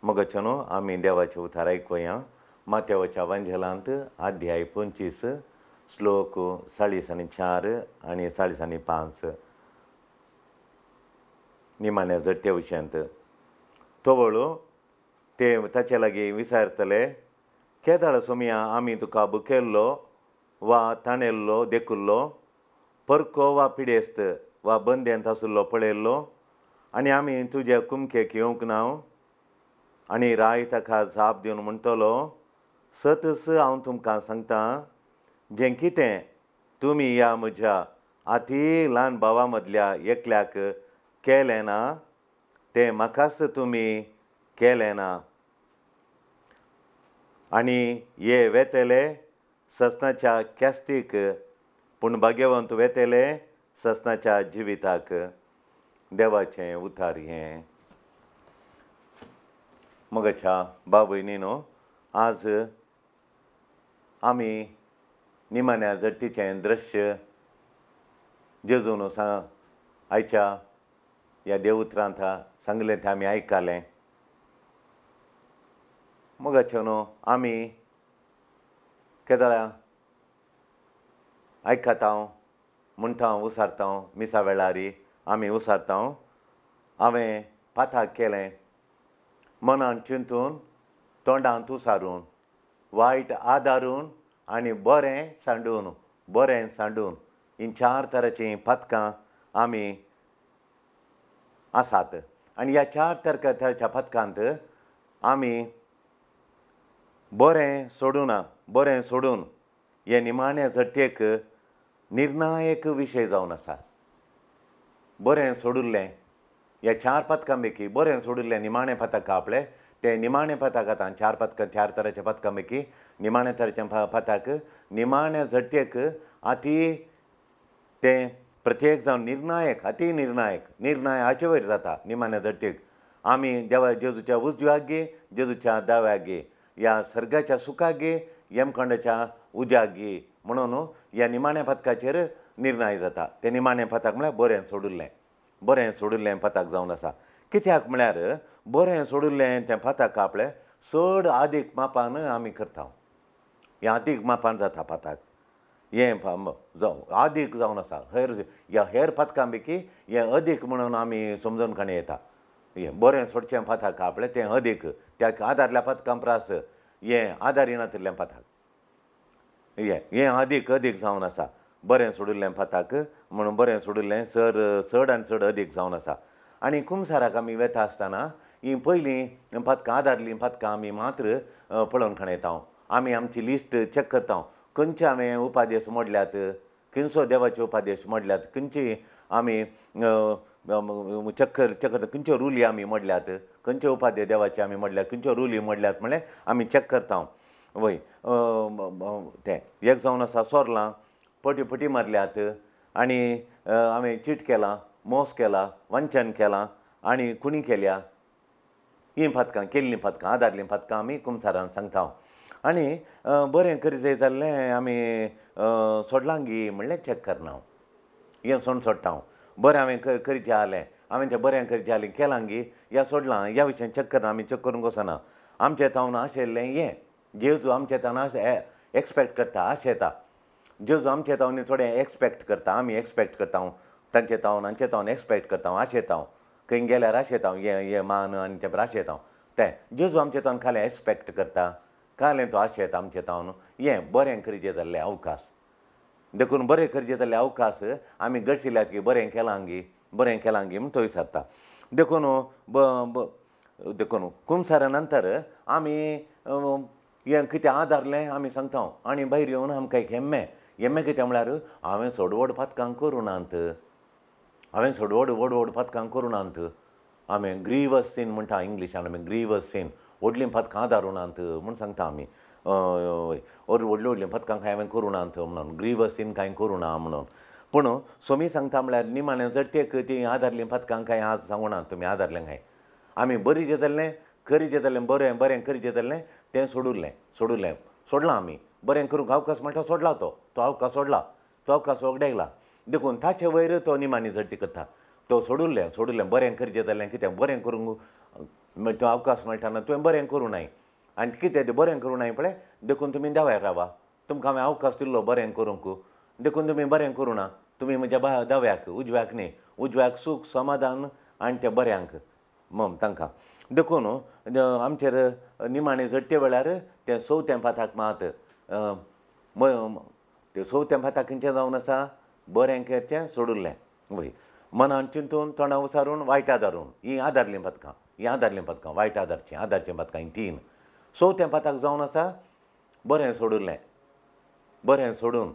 मोगाचें न्हू आमी देवाचें उतार आयकुया. मातेवाच्या वांजेलांत अध्याय 25 श्लोक 44 आनी 45 निमाण्या झडते विशयांत. तवळ ते ताचे लागीं विचारतले, केदाळ सोमया आमी तुका बुकेल्लो वा ताणेल्लो देखुल्लो, परको वा पिडेस्त वा बंदेंत आशिल्लो पळयल्लो, आनी आमी तुज्या कुमकेक येवंक ना? आनी राय ताका जाप दिवन म्हणटलो, सतस हांव तुमकां सांगता, जें कितें तुमी ह्या म्हज्या आती ल्हान भावा मदल्या एकल्याक केलें ना तें म्हाकाच तुमी केलें ना. आनी हे वेतले ससनाच्या ख्यास्तीक, पूण भाग्यवंत वेतले ससनाच्या जिविताक. देवाचें उतार हें. मोगाच्या भाव भयणीनो, आज आमी निमाण्या झडटीचें दृश्य जेजून आयच्या ह्या देवउतरांत सांगलें तें आमी आयकलें. मोगाचें न्हू आमी केदळा आयकता, म्हणटा, उसारता, मिसा वेळार आमी उसारता, हांवें पाताक केलें मनान चिंतून, तोंडांत उसारून, वायट आदारून आनी बरें सांडून, बरें सांडून, हीं चार तरांचीं पातकां आमी आसात. आनी ह्या चार तराच्या पातकांत आमी बरें सोडूना, बरें सोडून हे निमाणे झडतेक निर्णायक विशय जावन आसा. बरें सोडिल्लें ह्या चार पातकां पैकी बरें सोडिल्लें निमाणें पातक आपलें तें निमाणें पातक आतां चार पातकां, चार तराच्या पातकां पैकी निमाणे तरेचें पातक निमाणे झडतेक आती तें प्रत्येक जावन निर्णायक, अति निर्णायक, निर्णय हाचे वयर जाता. निमाणे झडतेक आमी देवा जेजूच्या उजव्याक गे, जेजूच्या दाव्याक गे, ह्या सर्गाच्या सुखाक गे, यमखंडाच्या उज्याक गे, म्हणून ह्या निमाण्या पातकाचेर निर्णय जाता. तें निमाणें पातक म्हळ्यार बरें सोडिल्लें, बरें सोडिल्लें पातक जावन आसा. कित्याक म्हळ्यार बरें सोडिल्लें तें पातक आपलें चड आदीक मापान आमी करता. हें आदीक मापान जाता पातक, हें जावं आदीक जावन आसा. हेर ह्या हेर पातकां पैकी हें अदीक म्हणून आमी समजून काणी येता. हें बरें सोडचें पातक आपलें तें अदीक त्या आदारल्या पातकां परस हें आदारी नातिल्लें पातक हें हें अदीक अदीक जावन आसा. बरें सोडिल्लें पातक म्हणून बरें सोडिल्लें चड चड आनी चड अदीक जावन आसा. आनी कुमसाराक आमी वेता आसतना हीं पयलीं पातकां आदारलीं पातकां आमी मात्र पळोवन खाण येता. आमी आमची लिस्ट चॅक करता, खंयचे हांवें उपादेश मोडल्यात, खंयचो देवाचे उपादेश मोडल्यात, खंयची आमी चक्कर चेक करता, खंयच्यो रुली आमी मोडल्यात, खंयचे उपादे देवाचे आमी मोडल्यात, खंयच्यो रुली मोडल्यात म्हणल्यार आमी चॅक करता. वय तें एक जावन आसा सोरलां, पटी पटी मारल्यात, आनी हांवें चीट केलां, मोस केला, वंचन केलां आनी खुणी केल्या. हीं पातकां केल्लीं पातकां आदारलीं पातकां आमी कुमसारान सांगता. आनी बरें करी जाय जाल्लें आमी सोडलां गी म्हणलें चॅक करना हांव, हें सोण सोडटा हांव. बरें हांवें करीचें आहलें, हांवें तें बरें करीचें आहलें केलां गी या सोडलां ह्या विशयान चॅक करना, आमी चॅक करूंक वचना. आमचें तावन आशिल्लें हें जेजू आमचें तावन एक्सपेक्ट करता, आशेता. जेजू आमचें तावन थोडें एक्सपेक्ट करता, आमी एक्सपेक्ट करता हांव तांचे तावन, हांचे तावन एक्सपेक्ट करता हांव, आशेता हांव खंय गेल्यार आशेता हांव हें हें मान आनी तें आशेता हांव. तें जेजू आमचें तावन खालें एक्सपेक्ट करता, कालें तो आशेता आमचें तावन हें बरें करचें जाल्लें अवकाश. देखून बरें करचें जाल्लें अवकाश आमी गळशिल्यात की बरें केलां गी, बरें केलां गी म्हूण तो विचारता. देखून देखून कुमसारा नंतर आमी हें कितें आदारलें आमी सांगता. आनी भायर येवन आमकां एक हेम्मे, हेम्मे कितें म्हळ्यार हांवें चड व्हड पातकां करूं नात, हांवें चड व्हड व्हड व्हड पातकां करूं नात, हांवें ग्रीवस सीन म्हणटा इंग्लिशान, आमी ग्रीवस सीन व्हडलीं पातकां आदारूं नात म्हूण सांगता आमी. व्हडलीं व्हडलीं पातकां कांय हांवें करूं नात म्हणून, ग्रीवस सीन कांय करूं ना म्हणून. पूण सोमी सांगता म्हळ्यार निमाणें झडतेक तीं आदारलीं पातकां कांय आज सांगूं ना तुमी आदारलें कांय. आमी बरी जें जाल्लें करी जें जाल्लें बरें बरें करी जें जाल्लें तें सोडुल्लें, सोडुल्लें सोडलां आमी. बरें करूंक अवकाश म्हणटा सोडला तो, तो अवकाश सोडला, तो अवकाश वगडायला. देखून ताचे वयर तो निमाणी झडती करता. तो सोडुल्लें, सोडुल्लें बरें करचें जाल्लें कितें बरें करूंक तो अवकाश मेळटा तुवें बरें करूं नाय आनी कितें तें बरें करूं नाय पळय, देखून तुमी दाव्यार रावा. तुमकां हांवें अवकाश दिल्लो बरें करूंक, देखून तुमी बरें करूं ना. तुमी म्हज्या दाव्याक, उजव्याक न्ही. उजव्याक सूख समाधान आनी त्या बऱ्यांक मम तांकां. देखून आमचेर निमाणें झडटे वेळार तें चवथें पाथाक मात तें चवथें पाथाक खंयचें जावन आसा, बरें करचें सोडुल्लें. वय मनान चिंतून तोंडा उसारून वायट आदारून, हीं आदारलीं पदकां, हीं आदारलीं पदकां, वायट आदारचीं, आदारचीं पदकां हीं तीन. चवथें पाथाक जावन आसा बरें सोडुल्लें, बरें सोडून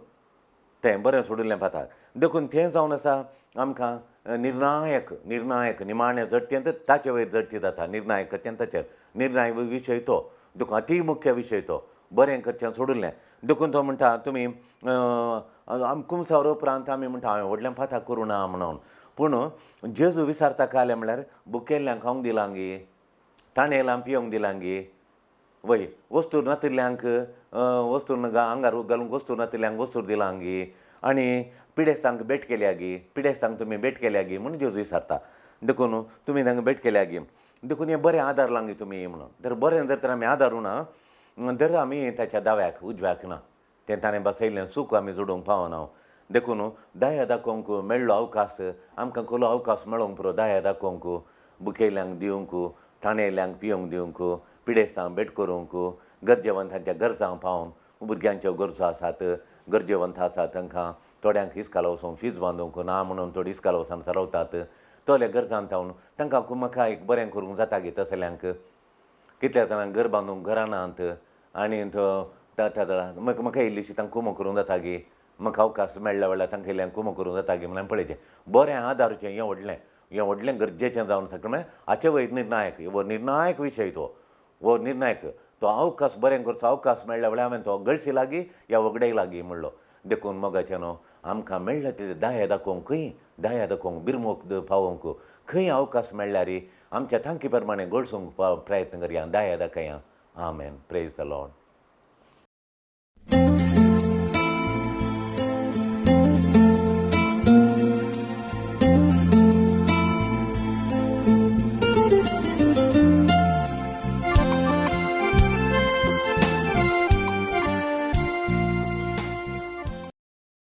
तें बरें सोडिल्लें पाथाक. देखून तें जावन आसा आमकां निर्णायक, निर्णायक निमाणें झडटेंत ताचे वयर झडटी जाता. निर्णायक करचें ताचेर, निर्णायक विशय तो, देखून अती मुख्य विशय तो, बरें करचें सोडिल्लें. देखून तो म्हणटा तुमी कुमसावर उपरांत आमी म्हणटा हांवें व्हडलें पाथाक करूं ना म्हणून, पूण जेजू विसारता कालें म्हणल्यार बुकेल्ल्यांक खावंक दिलां गी, ताणेलां पिवंक दिलां गी, वय वस्तू नातिल्ल्यांक वस्तू आंगार घालूंक वस्तू नातिल्ल्यांक वस्तू दिलां गी, आनी पिडेस्तांक भेट केल्या गी, पिडेस्तांक तुमी भेट केल्या गी म्हणून जेजू विसारता. देखून तुमी तांकां भेट केल्या गी, देखून हें बरें आदारलां गी तुमी म्हणून. तर बरें जर तर आमी आदारूं ना तर आमी ताच्या दाव्याक उजव्याक ना, तें ताणें बसयल्लें सूख आमी जोडूंक पावना. देखून दया दाखोवंक मेळ्ळो अवकाश, आमकां कसलो अवकाश मेळोंक पुरो दया दाखोवंक, बुकेल्यांक दिवंक, ताणेल्यांक पिवंक दिवंक, पिडेस्तांक भेट करूंक, गरजेवंतांच्या गरजांक पावून, भुरग्यांच्यो गरजो आसात, गरजेवंत आसात तांकां थोड्यांक इस्काल वचून फीज बांदूंक ना म्हणून थोडी इस्काल वचून सरवतात, तोले गरजान थावन तांकां म्हाका एक बरें करूंक जाता गी. तसल्यांक कितल्या जाणांक घर बांदूंक घरां नात आनी म्हाका म्हाका इल्लीशी तांकां कुमो करूंक जाता गी, म्हाका अवकाश मेळ्ळ्या वेळार तांकां इल्ल्यान कुमो करूंक जाता गी म्हणून पळयचें. बरें आदारचें हें व्हडलें, हें व्हडलें गरजेचें जावन आसा. म्हळ्यार हाचे वयर निर्णायक हो निर्णायक विशय तो, हो निर्णायक तो अवकाश बरें करचो अवकाश मेळ्ळ्या वेळार हांवें तो गळशी लागीं या वगडे लागीं म्हणलो. देखून मोगाचें न्हू आमकां मेळ्ळा ते दया दाखोवंक, खंय दया दाखोवंक, बिरमोक पावोवंक खंय अवकाश मेळ्ळ्यार आमच्या तांकी प्रमाणे गळसूंक प्रयत्न करया, दया दाखया. आमेन. Praise the Lord.